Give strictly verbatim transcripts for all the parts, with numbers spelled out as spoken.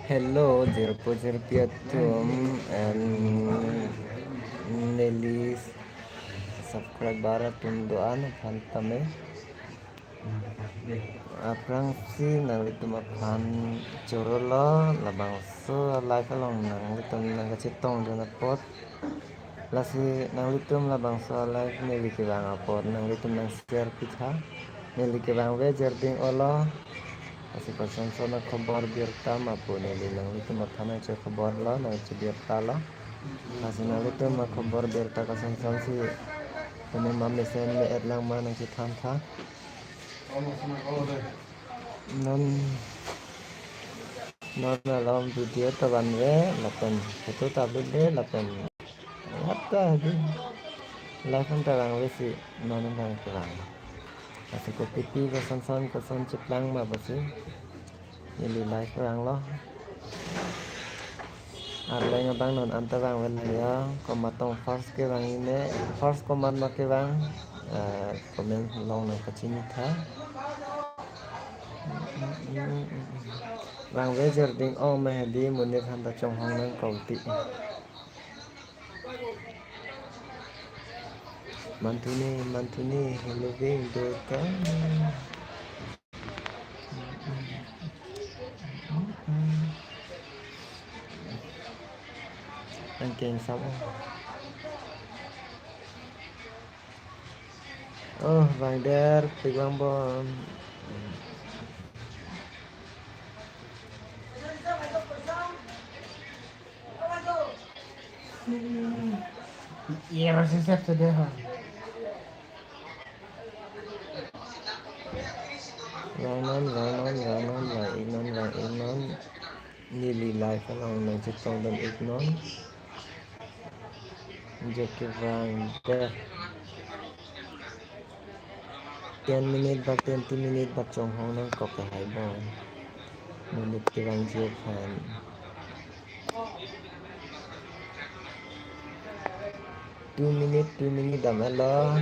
Hello, jirpo jirpi atum, and neli subscriber atum do-an aphan tame. Aphrangsi nanglitum aphan chorolo, labangso live along nanglitum nangkachetongdun apot. Lasi nanglitum labangso live neli kevang apot nanglitum nang share pitha. Neli kevang ve jerding olo. Lasi kosonson akhobor birta ma pu neli nanglitum aphan nangche khobor lo, nangche birta lo. Lasi nanglitum akhobor birta kosonsonsi pune ma mesen me-et lang ma nangchethan tha. Non, non alom video ta vanve lapen photo ta upload-ve lapen what the hell? Live an ta vangvesi non an vang kevang. Lasi kopipi kosonson koson cheplang ma pusi neli live vanglo. Arleng abang non anta vangve lang ya. Komat tong first kevang ine, first komat ma kevang, eh, comment along nangpachini tha. Vangve jerding ong ma hedi monit aphan ta chonghong nangkok ti. Mantuni, mantuni, hello, bing, do ka. Angkeng sam. Oh, vangder, pik vangbom. Iya, rasa siap sudah, ha. Vangnon, vangnon, vangnon, vang-iknon, vang-iknon. Neli live along nangchetongdun-iknon. Joki vangder. Ten minute bak, twenty minute bak chonghong nangkok ke hai bon. Monit kevangji aphan. Two minute, two minute damlo.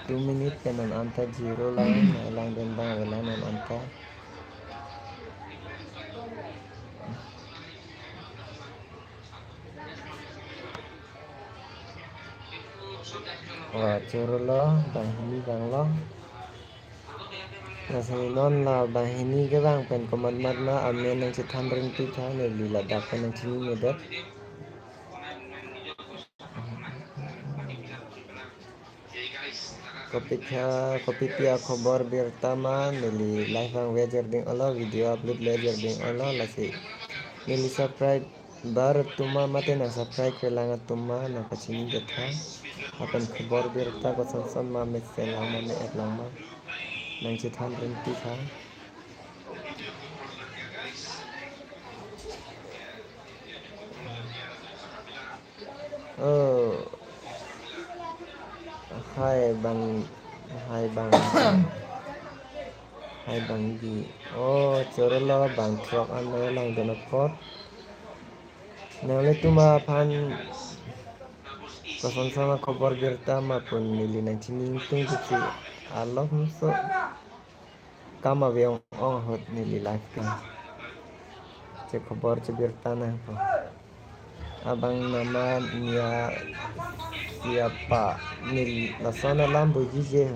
Two minute pen non anta zero lang, lang den bang avelang non anta. Wah, chorolo, banghini vanglo. Lasi non la banghini kevang pen komat mat ma amen nangchethan rinti tha, neli ladak pen nangchini medet. Kopi kha, kopipi akhobor birta ma, neli live vangve jerding olo, video upload-le jerding olo, lasi neli subscriber atum ma mate nang subscribe-ve lang atum ma nangpachini tha. Lapen khobor birta kosonson ma mesen lang ma me-et lang ma nangchethan rinti tha. Oh. Hai bang, hai bang, hai bangdi. Oh, chorolo bang throk an nanglang dun apot. Nanglitum aphan kosonson akhobor birta ma pu neli nangchini ingtung pusi alom so. Kam ave ong ong ahut neli live ke. Che khobor che birta nangpo. Abang nama Nia Siapa, neli lason alam bujije.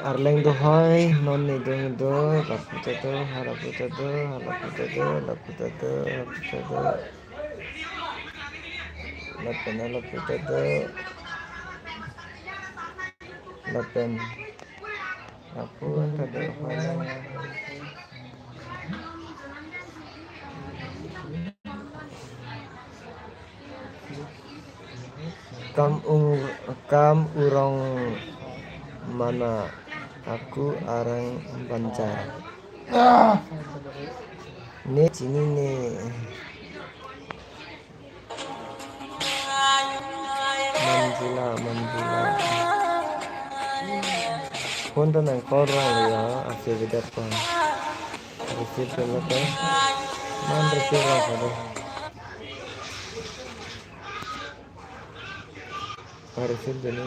Arleng do hoi, non nidung do, lapu ta do, halapu ta do, halapu ta do, lapu ta do, lapu ta do. Lapen, lapu ta do. Lapen. Lapu ta do hoi. Kam ung, kam urong mana aku arang Banjar. Ne chinine. Manjula, Manjula. Phone ta nang call rang ya, ase vedet pa. Receive dolo te. Non receive ra sado. Ah, receive dolo.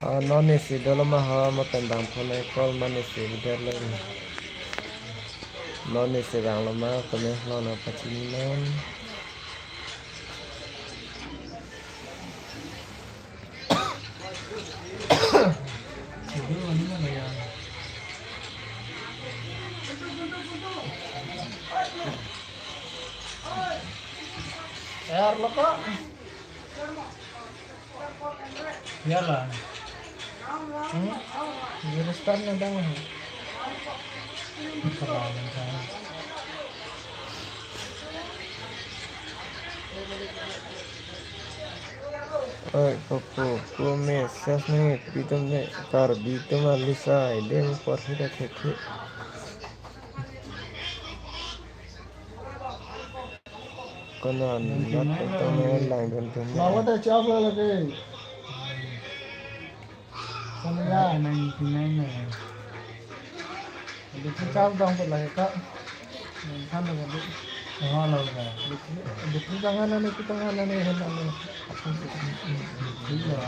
Ah, non A C dolo ma ho, ma pen bang phone call ma non A C bider lo. Non A C bang lo ma, kami lo na pachini non. Air lo kok. Biar lah. Hmm? Jurus tan na dang. Oi, Popo, ko message ne, pitum ne, Karbi atum alisa, ide mo porhi da thekhe. Konon, not tong ne lang dun tum ne. Bawa ta chak la lagi. Sana ya. Ninety nine na. Di chak dong pula ka. Kan dong di. Oh, lo ka. Di chak dong na ni, kita dong na ni, hen na ni. Iya.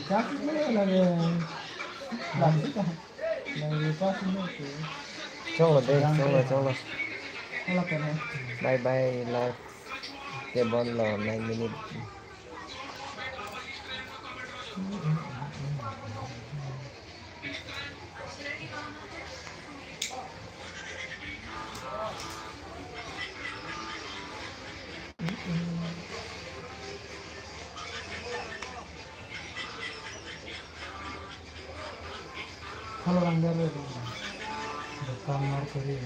Chak la lagi. Lang kita. Chonglo de, chonglo, chonglo. Bye bye, live. Ke bon lo, nine minute. Kalau langgar ya, bukan markeri.